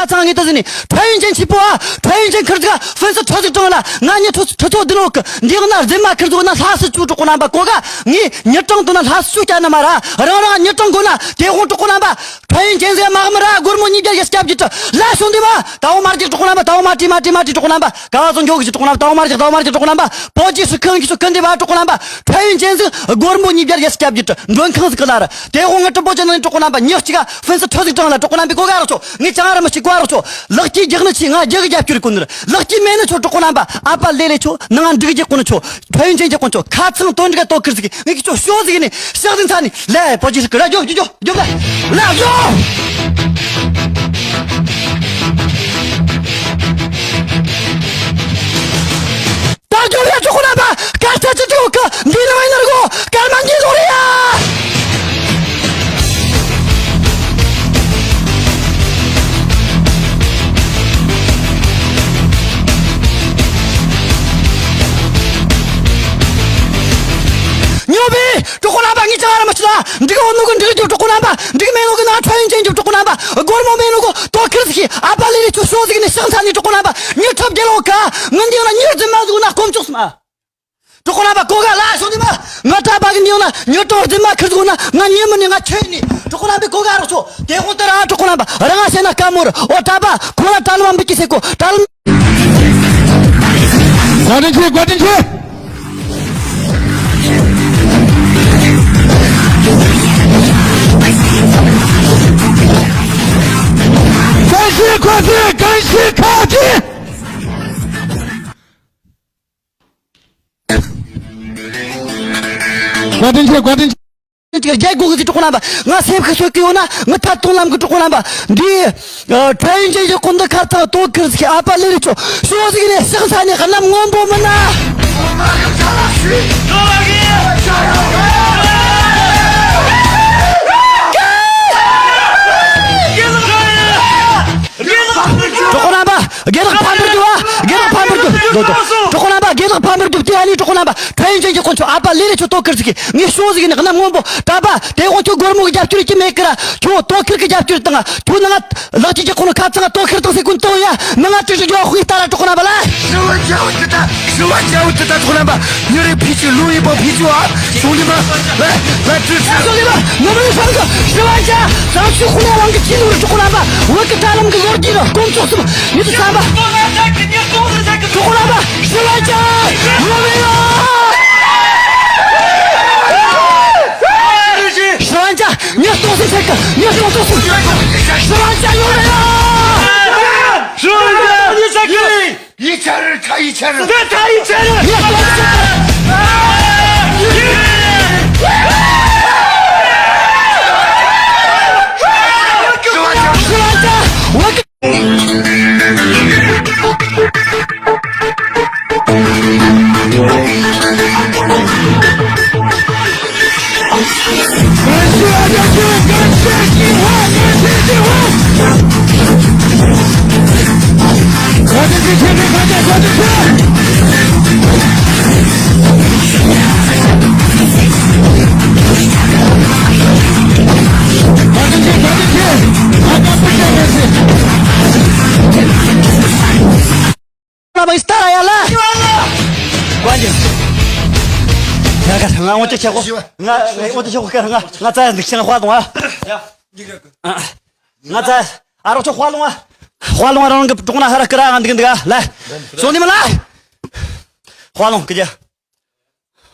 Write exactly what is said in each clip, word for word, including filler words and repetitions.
ཚང་ངེས་ད་ཟིན་ནི་ཁྲ་ཡུན་ཅན་ཆི་པོ་ཨ། ཁྲ་ཡུན་ཅན་ཁིར་ཟིག་ཧྥན་སི་ཁྲི་ཟིག་དྲངས་ལ། ང་ཉི་ཁྲི་ཁྲི་ཚོ་བདུན་འོག་གི་འདི་ཡང་ན་རྫུན་མ་ཁིར་ཟིག་ན་ལྷ་སི་ཆུ་གྲོགས་པོ་རྣམ་པ་གོ་ག་ངས་ཉི་གྲངས་དུ་ན་ལྷ་སི་ཆུ་སྐྱ་ན་མ་ར་རང་རང་ཉི་གྲངས་གོ་ན་དེ་དགོང་གྲོགས་པོ་རྣམ་པ། ཁྲ་ཡུན་ཅན་ཟིག་མ་མི་ར་སྒོར་མོ་ཉིས་བརྒྱ་ཡ་སྐྱབས་ཀྱི་དྲི་ལ་བྱུང་འདི་མ་ད་འོ་མ་རྒྱག་གྲོགས་པོ་རྣམ་པ། ད་འོ་མ་དྲི་མ་དྲི་མ་དྲི་གྲོགས་པོ་རྣམ་པ། ག་བ་ཚོ་འགྱོ་གི་ཅི་གྲོགས་པོ་རྣམ་པ། ད་འོ་མ་རྒྱག་ད་འོ་མ་རྒྱག་གྲོགས་པོ་རྣམ་པ། པོ་ཅི་སི་ཁང་གི་ཆུ་ཁང་འདི་བ་གྲོགས་པོ་རྣམ་པ། ཁྲ་ཡུན་ཅན་ཟིག་སྒོར་མོ་ཉིས་བརྒྱ་ཡ་སྐྱབས་ཀྱི་དྲི་མགྲོན་ཁང་ཟིག་གི་ལ་ར། དེ་དགོང་ངི་གྲོགས་པོ་ཅན་ནི་གྲོགས་པོ་རྣམ་པ་ཉག་གཅིག་ག་ཧྥན་སི་ཁྲི་ཟིག་དྲངས་ལ་གྲོགས་པོ་རྣམ་པས་གོ་ག་རོགས་ཆོ། ངས་ཅང་ར་མི་ཤེས་གོ་རོགས་ཆོ། ལག་སྐྱེས་རྒྱག་ནི་ཆི་ང་རྒྱག་གི་རྒྱབ་སྐྱོར་གོ་ནི་ར། ལག་སྐྱེས་མེད་ནི་ཆོ་གྲོགས་པོ་རྣམ་པ། ཨ་པ་ལེ་ལེ་ཆོ་ནང་འགྲིག་རྒྱག་གོ་ནི་ཆོ། ཁྲ་ཡུན་ཅན་གྱི་དཀོན་མཆོག་ཁ་ཚང་དོན་འགྲིག་ག་དོ་ཁིར་ཟིག་ངས་ཁྱོད་ཤོ་ཟིག་ནས་ཕྱག་ཟིག་ཚ་ནས་ལས་པོ་ཅི་ཟིག་གི་ར་རྒྱོབ་རྒྱོབ་རྒྱོབ་ལ་ལ་རྒྱོབ། ད་རྒྱོབ་ཡ་ཆོག་གོ་ན་པ་སྐར་ཆ་ཅི་ཅི་འོག་གི་འདི་ནང་ཡིན་ན་རྒོ་སྐར་མ་འགྱེལ་ལོག་རེ་ཡ། ཉོ་བི། གྲོགས་པོ་རྣམ་པ་ངས་ཅང་ར་མི་ཤེས་ལ། འགྲིག་འོ་ནོ་གི་འགྲིག་རྒྱུ་གྲོགས་པོ་རྣམ་པ། འགྲིག་མེད་ནོ་གི་ནང་ཁྲ་ཡུན་ཅན་རྒྱུ་གྲོགས་པོ་རྣམ་པ། སྒོར་མོ་མེད་ནོ་གི་དོ་ཁིར་ཟིག་ཨ་པ་ལི་ལི་ཆུ་ཤོ་ཟིག་ནས་ཤག་ཚ་ནས་གྲོགས་པོ་རྣམ་པ། ངས་ཁྲབ་རྒྱལ་ལོ་ཀ་ངི་འདི་ན་མྱུར་རྫུན་མ་ཟིག་ན་དཀོན་མཆོག་སྨ། གྲོགས་པོ་རྣམ་པ་གོ་ག་ལ་ཤོ་འདི་མ། ང་གྲྭ་པ་གི་འདི་ཡོང་ན་མྱུར་དོ་རྫུན་མ་ཁིར་ཟིག་ན་ང་ཉེ་མི་ནས་ང་ཆེ་ནས་གྲོགས་པོ་རྣམ་པས་གོ་ག་རོགས་ཆོ། དེ་དགོང་དེ་ར་གྲོགས་པོ་རྣམ་པ་རང་ང་བཤད་ན་དཀའ་མོ་ར་འོ་གྲྭ་པ་ཁོ་ལ་གྲྭ་ལམ་མི་སྐྱིད་ཟེར་གོ་གྲྭ་ལམ། བཀའ་དྲིན་ཆེ། བཀའ་དྲིན་ཆེ། བཀྲ་ཤིས་ཁ་ཆེ། བཀྲ་ཤིས་ཁ་ཆེ། བཀའ་དྲིན་ཆེ། བཀའ་དྲིན་ཆེ། ཅིག་རྒྱལ་སྒོ་གི་གྲོགས་པོ་རྣམ་པ། ང་སེམས་ཤུགས་གསོད་ཀྱི་ཡོད་ན་ང་ཐད་གཏོང་ལམ་གི་གྲོགས་པོ་རྣམ་པ། འདི་ཁྲ་ཡུན་ཅན་གྱི་ཀུན་ཏུ་ཁ་ཐག་དོ་ཁིར་ཟིག་ཨ་པ་ལི་རི་ཆོ་ཤོ་ཟིག་ནས་ཤག་ཚ་ནས་གནམ་སྔོན་པོ་མིན་ན། གྲོགས་པོ་རྣམ་པ། དགེ་ལགས་ཕམ་པར་འགྱུར་བ། དགེ་ལགས་ཕམ་པར་འགྱུར་དོ་དོ། གྲོགས་པོ་རྣམ་པ། དགེ་ལགས་ཕམ་པར་འགྱུར་དེ་ཨ་ནི་གྲོགས་པོ་རྣམ་པ། ཁྲ་ཡུན་ཅན་གྱི་དཀོན་མཆོག་ཨ་པ་ལི་ལི་ཆོ་དོ་ཁིར་ཟིག་གི་ངས་ཤོ་ཟིག་ནི་གནམ་སྔོན་པོ་གྲྭ་པ་དེ་དགོང་ཁྱོད་སྒོར་མོ་གི་རྒྱབ་སྐྱོར་ཅི་མེད་ཀི་ར། ཁྱོད་དོ་ཁིར་གི་རྒྱབ་སྐྱོར་དང་ཁྱོད་ནང་ལག་ཅི་ཅི་ཁོ་ནོ་ཁ་ཚང་དོ་ཁིར་དང་སེ་ཀུན་དོ་ཡ་ནང་ང་ཅི་ཅི་རྒྱོ་ཧུའི་ཏ་ར་གྲོགས་པོ་རྣམ་པ་ལ། ཞི་བ་རྒྱ་བོ་དེ་ད་ཞི་བ་རྒྱ་བོ་དེ་ད་གྲོགས་པོ་རྣམ་པ། ཉེ་རེ་ཕི་ཅི་ལུ་ཡི་པོ་ཕི་ཅི་ཨ། ཞུང་ལི་མ། ལ་ལ་ཏྲི་ཤ། ཞུང་ལི་མ། ནོར་བུའི་ཧྲང་གི་ཞི་བ་རྒྱ། ཟངས་ཆུ་ཁུ་ལས་དབང་གི་ཅི་ལུ་རུ་གྲོགས་པོ་རྣམ་པ། བོད་ཀྱི་དྲ་ལམ་གི་ལོ་རྒྱུས་ལ་དཀོན་མཆོག་གསུམ་མི་དུ་བསམ་པ། གྲོགས་པོ་རྣམ་པ། ཞི་བ་རྒྱ། ཡོད་མེད་ཡོད། ཞི་བ་རྒྱ། ཉེར་སྟོང་སུམ་ཚེག་གི་ཉེར་སྟོང་སུམ། ཞི་བ་རྒྱ་ཡོད་མེད་ཡོད། ཞི་བ་རྒྱ་ཉེར་སྟོང་སུམ་ཚེག་གི། ཡིག་ཆ་རེད། ཁ་ཡིག་ཆ་རེད། ད་ཁ་ཡིག་ཆ་རེད། ཡིག་ཆ་རེད། ལ་བའི་སྟ་ར་ཡ་ལ། ཀོན་ཅི། ང་ང་འོ་ཅི་ཆེ་གོ། ང་འོ་ཅི་ཆེ་གོ་ཀ་ང་ང་ཙ་འདི་ཤང་ཧ་ལོང་ཨ། ང་ཙ་ཨ་རོགས་ཚོ་ཧ་ལོང་ཨ། ཧ་ལོང་ཨ་རང་གི་གྲོགས་ན་ཧ་ར་ཀི་ར་ང་འདི་གི་འདི་ག་ལ། སོང་ནི་མ་ལ། ཧ་ལོང་ཀི་ཇ།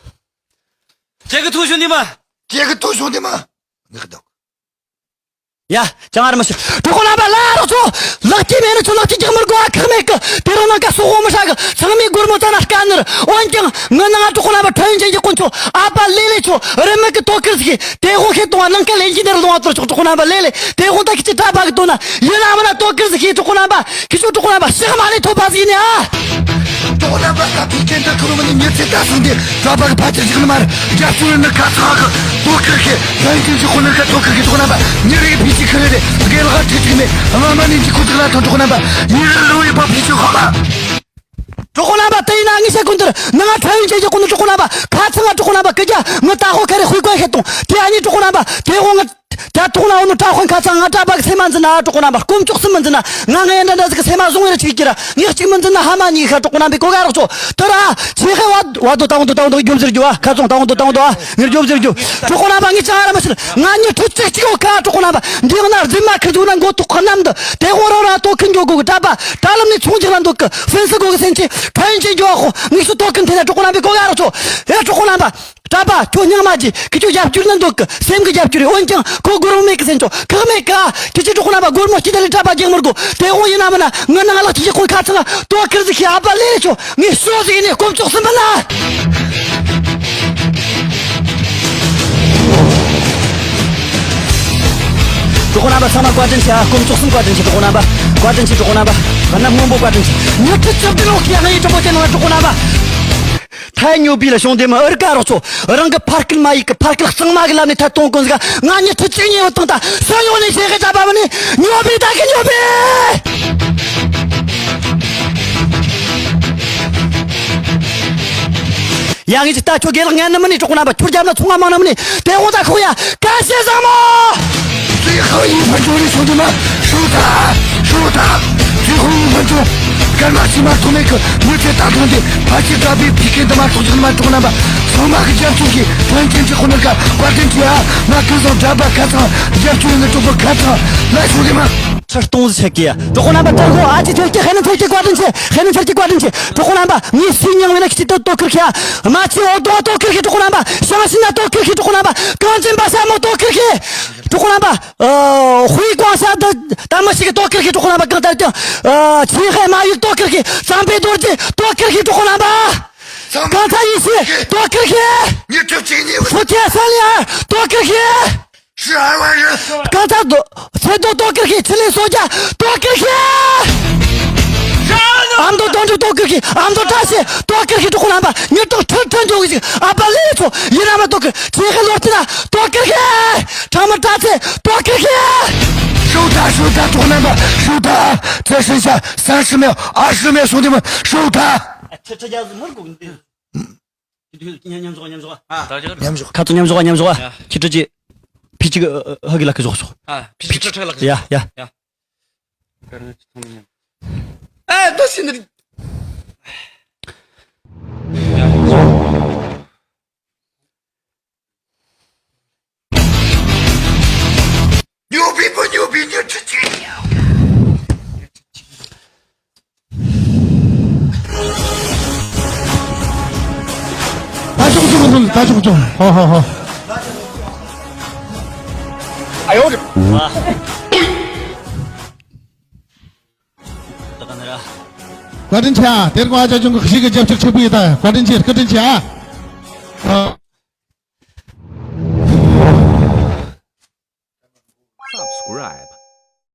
ཁྱེད་ཀྱི་ཐུགས་ཤོད་ནི་མ། ཁྱེད་ཀྱི་ཐུགས་ཤོད་ནི་མ། ངག་གདོང་། ཡ། ཅང་ཨར་མ་ཤི། གྲོགས་པོ་རྣམ་པ་ལ་རོགས་ཚོ། ལག་སྐྱེས་མེད་ན་ཚོ་ལག་སྐྱེས་རྒྱག་མི་དགོས་ཨ་ཁག་མེད་གི། དེ་རིང་ནང་ཀ་སོག་པོ་མི་ཧྲ་གི། ཚང་མས་སྒོར་མོ་ཙ་ན་དཀའ་ནི་རེད། འོན་ཀྱང་ངི་ནང་ང་གྲོགས་པོ་རྣམ་པ་ཁྲ་ཡུན་ཅན་གྱི་དཀོན་མཆོག་ཨ་ཕ་ལེ་ལེ་ཆོ་རི་མིག་གི་དོ་ཁུར་ཟིག་གིས་དེ་དགོང་ཁེ་གཏོང་བ་ནང་ཀ་ལེན་གྱི་ནི་རེད། ལོང་བ་ཚོར་ཆོག་གྲོགས་པོ་རྣམ་པ་ལེ་ལེ་དེ་དགོང་ད་ཁི་ཅི་གྲྭ་པ་གི་དོ་ན་ཡིན་ན་མིན་ན་དོ་ཁུར་ཟིག་གིས་གྲོགས་པོ་རྣམ་པ། ཁྱེད་ཚོ་གྲོགས་པོ་རྣམ་པ་ཕྱག་མ་ལས་ཐོབ་པ་ཟིག་ནི་ཨ། གྲོགས་པོ་རྣམ་པ་ད་ཕི་ཀན་ད་ཁུ་རུ་མ་ནི་མྱུར་ཚེ་ད་སོང་སྟེ་གྲྭ་པ་གི་ཕ་ཆེར་ཞིག་ནི་མ་རེད། རྒྱབ་སྐྱོར་ནི་ཁ་ཚང་གི་དོ་ཁུར་ཁེ་ད་ཡིན་ཅིག་ཅིག་ཁོ་ནི་ཁ་ཐོ་ཁུར་ཁེ་གྲོགས་པོ་རྣམ་པ་ཉེ་རེ་ཕི་ཅི་ཁུ་རེ་རེ་དགེ་ལག་ཁྲི་ཅིག་མེད་བླ་མ་ནི་ཅིག་ཁུ་ཅིག་ལ་ཐོན་གྲོགས་པོ་རྣམ་པ་ཉེ་རེ་ལུ་ཡི་པ་ཕི་ཅི་ཁོ་མ། གྲོགས་པོ་རྣམ་པ་དེ་ཡིན་ན་ངས་བཤད་ཀུན་དེར་ནི་ང་ཁྲ་ཡུན་ཅན་གྱི་ཁོ་ནི་གྲོགས་པོ་རྣམ་པ་ཁ་ཚང་ང་གྲོགས་པོ་རྣམ་པ་ཀི་རྒྱ་ངི་ད་ཧོ་ཁ་རེ་ཧུའི་ཀོན་ཤེ་ཏོང་དེ་ཨ་ནི་གྲོགས་པོ་རྣམ་པ་དེ་འོང་ངི། ད་ཐོག་ན་འོ་ནི་གྲྭ་དཔོན་ཁ་ཚང་ང་གྲྭ་པ་གི་སེམས་མ་འཛིན་ན་གྲོགས་པོ་རྣམ་པ། དཀོན་མཆོག་སེམས་མི་འཛིན་ན། ང་ངའི་འདྲ་འདྲ་ཟིག་གི་སེམས་མ་བཟུང་བའི་ར་ཆིག་གི་ར་ངས་གཅིག་མི་འཛིན་ན་ཕ་མ་གཉིས་ཤ་གྲོགས་པོ་རྣམ་པའི་གོ་ག་རོགས་ཚོ། དེ་ར་ཆེ་ཧེ་བ་བ་དོ་ད་འོང་དོ་ད་འོང་དོ་རྒྱོབ་ཟེར་རྒྱུ་བ། ཁ་ཚོང་ད་འོང་དོ་ད་འོང་དོ་ཨ། ངས་རྒྱོབ་ཟེར་རྒྱུ། གྲོགས་པོ་རྣམ་པ་ངས་ཅང་ར་མི་ཤེས། ང་ཉི་ཁྲི་གཅིག་གཅིག་ཡོད་ཁ་གྲོགས་པོ་རྣམ་པ། འདི་ཡང་ན་རྫུན་མ་ཁི་འཛུགས་ན་མགོ་ཐོག་ཁ་གནམ་དུ། དེ་དགོང་རང་རང་དོ་ཁི་འགྱོ་དགོ་གི། གྲྭ་པ་གྲྭ་ལམ་ནས་ཚོང་རྒྱག་ན་འདུག་གི། ཧྥན་སི་གོ་གི་སེམས་ཅན་ཕན་ཡོན་ཅན་འགྱོ་བ་ཁོ་ངས་སུ་དོ་ཁི་འཐེན་ན་གྲོགས་པོ་རྣམ་པའི་གོ་ག་རོགས་ཚོ། ཨེ་གྲོགས་པོ་རྣམ་པ། གྲྭ་པ་ཁྱོད་སྙིང་མ་རྗེ་ཁི་ཁྱོད་རྒྱབ་སྐྱོར་ན་འདུག་གི། སེམས་གི་རྒྱབ་སྐྱོར་རེད། འོན་ཀྱང་ཁོ་སྒོར་མོ་མེད་གི་ཟེར་ཆོག་ཁག་མེད་ག་ཁྱེད་ཀྱི་གྲོགས་པོ་རྣམ་པ་སྒོར་མོ་སྐྱིད་ད་ལས་གྲྭ་པ་རྒྱག་མི་དགོ། དེ་དབང་ཡིན་ན་མིན་ན་ངི་ནང་ལག་ཁྱེད་ཀྱི་ཁོའི་ཁ་ཚང་དོ་ཁིར་ཟིག་ཤི་ཨ་པ་ལེ་རེད་ཆོག་ངས་ཤོག་ཟིག་ཡིན་ནས་དཀོན་མཆོག་སུ་མིན་ན། གྲོགས་པོ་རྣམ་པ་ཚང་མ་བཀའ་དྲིན་ཆེ་ཨ། དཀོན་མཆོག་གསུམ་བཀའ་དྲིན་ཆེ། གྲོགས་པོ་རྣམ་པ་བཀའ་དྲིན་ཆེ། གྲོགས་པོ་རྣམ་པ་གནམ་སྔོན་པོ་བཀའ་དྲིན་ཆེ། ཉི་ཁྲི་བཅུ་བདུན་ལོག་ཁྱེད་ངའི་གྲོགས་པོ་ཅན་ནང་གྲོགས་པོ་རྣམ་པ། ཐའི་ཉོ་བི་ལ་བྱུང་དེ་མི་ཨུར་ཀ་རོགས་ཚོ། རང་གི་ཕར་སྐུལ་མ་ཡིག་གི་ཕར་སྐུལ་གཙང་མ་གི་ལམ་ནས་ཐད་གཏོང་ཀུན་ཟིག་ང་ཉི་ཁྲི་གཅིག་ཉེ་བོ་དང་ད་སོ་ཡོང་ནས་ཤེས་གི་ད་པ་མི་ནི་ཉོ་བི་ད་གི་ཉོ་བི། ཡ་ངས་ཅི་ལྟ་ཁྱོད་དགེ་ལགས་ངན་ནི་མི་ནི་གྲོགས་པོ་རྣམ་པ། ཁྱོད་རྒྱབ་ན་ཚོང་ང་མང་ནི་མི་ནི་དེ་འོ་ད་ཁོ་ཡ་ཀ་ཤེ་བཟང་མོ། ཚེ་ཧང་ཡིན་ཕན་ཚུན་ལས་བྱུང་དུ་མ་ཧྲུ་ད་ཧྲུ་ད། ཚེ་ཧང་ཡིན་ཕན་ཚུན་སྐར་མ་ཕྱི་མ་ཐོག་མེད་གི་མི་ཚེ་ད་དུང་དེ་ཕ་ཆེ་དྲག་པའི་ཕི་ཁེ་འདི་མ་གཏོགས་ཅིག་མ་གཏོགས་རྣམ་པ་ཚང་མ་གི་རྒྱབ་སྐྱོར་གི་ཕན་ཆེན་གྱི་ཁོ་ནི་ཀ་བཀའ་དྲིན་ཆེ་ཨ། མ་ཁི་བཟང་གྲྭ་པ་ཁ་ཚང་རྒྱབ་སྐྱོར་ཡིན་ནི་གྲོགས་པོ་ཁ་ཚང་ལ་ཤོག་དེ་མ། ཁྲི་སྟོང་ཟིག་ཆད་གི་ཡ། གྲོགས་པོ་རྣམ་པ་ད་གོ་ཨ་ཅེ་ཐོལ་གྱི་ཧེ་ནི་ཐོལ་གྱི་བཀའ་དྲིན་ཆེ། ཧེ་ནི་ཐོལ་གྱི་བཀའ་དྲིན་ཆེ། གྲོགས་པོ་རྣམ་པ་ངས་སུས་མྱང་བས་ན་ཁྱི་ཏོ་ཏོ་ཁིར་ཁྱི་ཨ། མ་ཆེ་འོ་དོ་ཏོ་ཁིར་ཁྱི་གྲོགས་པོ་རྣམ་པ། ཤང་ཤིན་ན་ཏོ་ཁིར་ཁྱི་གྲོགས་པོ་རྣམ་པ། གངས་ཅན་པ་ཤ་མོ་ཏོ་ཁིར་ཁྱི་གྲོགས་པོ་རྣམ་པ། ཨ། ཧུའེ་ཀོང་ཤ་ད་ད་མི་ཞིག་གི་ཏོ་ཁིར་ཁྱི་གྲོགས་པོ་རྣམ་པ། གང་ལྟར་ཀྱང་ཨ། ཆིན་ཧེ་མ་ཡུལ་ཏོ་ཁིར་ཁྱི། གཙང་པའི་རྡོ་རྗེ་ཏོ་ཁིར་ཁྱི་གྲོགས་པོ་རྣམ་པ། གང་ཚ་ཡེ་ཤེས་ཏོ་ཁིར་ཁྱི། ཉི་ཁྲི་གཅིག་གཉིས། ཧྥུ་ཐེ་སན་ལི་ཨར་ཏོ་ཁིར་ཁྱི། ཧྲི་ཨར་བ་རི། གང་ཚ་རྡོ་ཚེ་རྡོ་ཏོ་ཁིར་ཁྱི། ཆི་ལི་སོ་རྒྱ་ཏོ་ཁིར་ཁྱི། ཨ་མདོ་དོན་གྲུབ་ཏོ་ཁིར་ཁྱི། ཨ་མདོ་བཀྲ་ཤིས་ཏོ་ཁིར་ཁྱི་གྲོགས་པོ་རྣམ་པ། ཉི་གྲངས་ཁྲི་ཁྲི་འགྲོ་གི་ཞིག་ཨ་པ་ལེ་ཚོ་ཡིན་ན་མ་ཏོ་ཁིར། ཆེ་ཧེ་ལོ་ཏི་ན་ཏོ་ཁིར་ཁྱི། ཁྲ་མི་བཀྲ་ཚེ་ཏོ་ཁིར་ཁྱི། ཧྲུ་ད་ཧྲུ་ད་གྲོགས་པོ་རྣམ་པ་ཧྲུ་ད། ཚེ་ཧྲི་ཤ་སན་ཧྲི་མེ་ཨ་ཧྲི་མེ་སོང་དེ་མ་ཧྲུ་ད། ཁྲི་ཁྲི་རྒྱ་ཟི་མུར་གུག་འདི། མཉམ་ཞོག་མཉམ་ཞོག་ཨ། མཉམ་ཞོག་ཁ་ཚོ་མཉམ་ཞོག་མཉམ་ཞོག་ཡ། ཁྱི་ཁྲི་ཅི། ཕི་ཅི་གི་ཧ་གི་ལ་གི་ཞོག་ཞོག་ཨ། ཕི་ཅི་ཁྲི་ཁྲི་ལ་གི་ཡ་ཡ། ཡ། ཨ་ད་སི་ནི། ཉོ་བི་པོ་ཉོ་བི་ཉོ་ཁྲི་ཅི། ད་ཅོག་ཅོག་འདུག་ད་ཅོག་ཅོག་ཧོ་ཧོ་ཧོ། ཨ་ཡོ། བཀའ་དྲིན་ཆེ་ཨ། དེར་ཀོ་ཨ་ཅག་ཅུང་གི་ཞིག་གི་རྒྱབ་སྐྱོར་ཆེ་པོ་ཡོད་ད། བཀའ་དྲིན་ཆེ་བཀའ་དྲིན་ཆེ་ཨ། ཨ།